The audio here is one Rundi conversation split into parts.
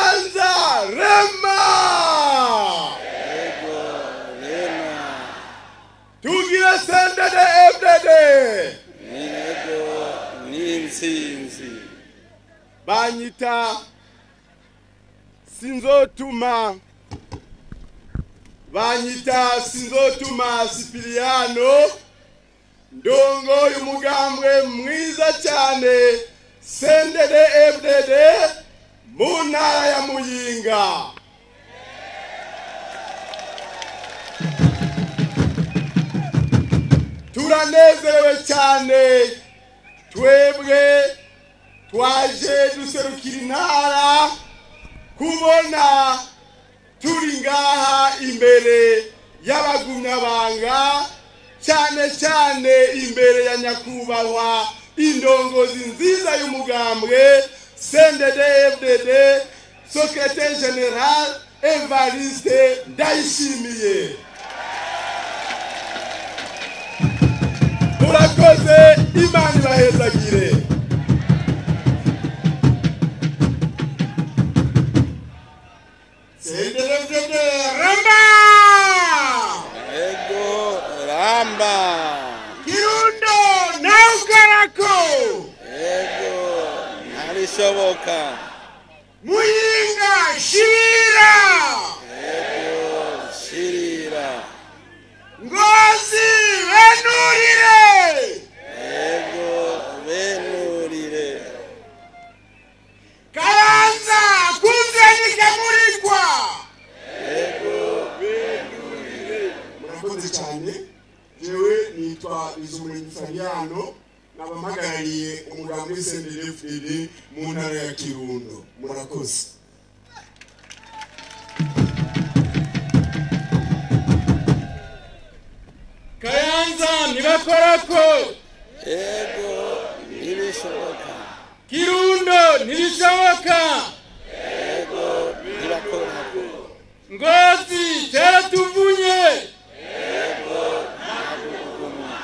Kayanza rema. Ego rema. Tugire CNDD FDD. Ego n'intsinzi. Banyita Sinzotuma. Banyita Sinzotuma Sipiliano. Ndongo y'umugambwe mwiza cyane CNDD FDD mu ntara ya Muyinga. Turanezerewe cyane, twebwe twaje duserukira intara kubona turi ngaha imbere y'abagumyabanga, cyane cyane imbere ya nyakubahwa indongozi nziza y'umugambwe CNDD FDD Secrétaire Général Evariste Ndayishimiye. Murakoze, Imana ibahezagire. CNDD FDD ramba. Ego ramba. Kirundo naukarako. Ego ntabishoboka. Muyinga shirira. Ego shirira. Ngozi benurire. Ego benurire. Kayanza kumvyenika. Ego benurire. Murakoze cyane. Jewe nitwa Bizumuremyi Fabiano, nabampagarariye umugambwe CNDD FDD mu ntara ya Kirundo. Murakoze. Kayanza ntibakorako. Ego ntibishoboka. Kirundo ntibishoboka. Ego ntibakorako. Ngozi teratuvunye. Ego ntabugumwa.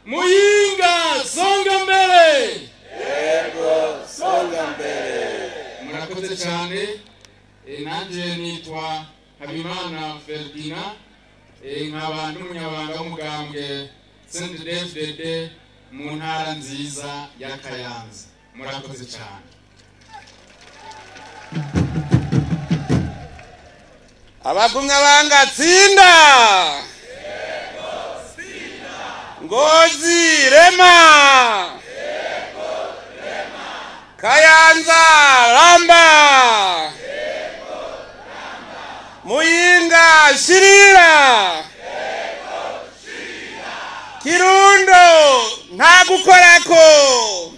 Muyinga songa mbere. Ego songa mbere. Murakoze cyane. Nanjye nitwa Habimana Ferdinand, nkaba n'umunyabanga w'umugambwe CNDD FDD mu ntara nziza ya Kayanza. Murakoze cyane. Abagumyabanga tsinda. Ngozi rema. Kayanza ramba. Muyinga shirira. Kirundo ntagukorako.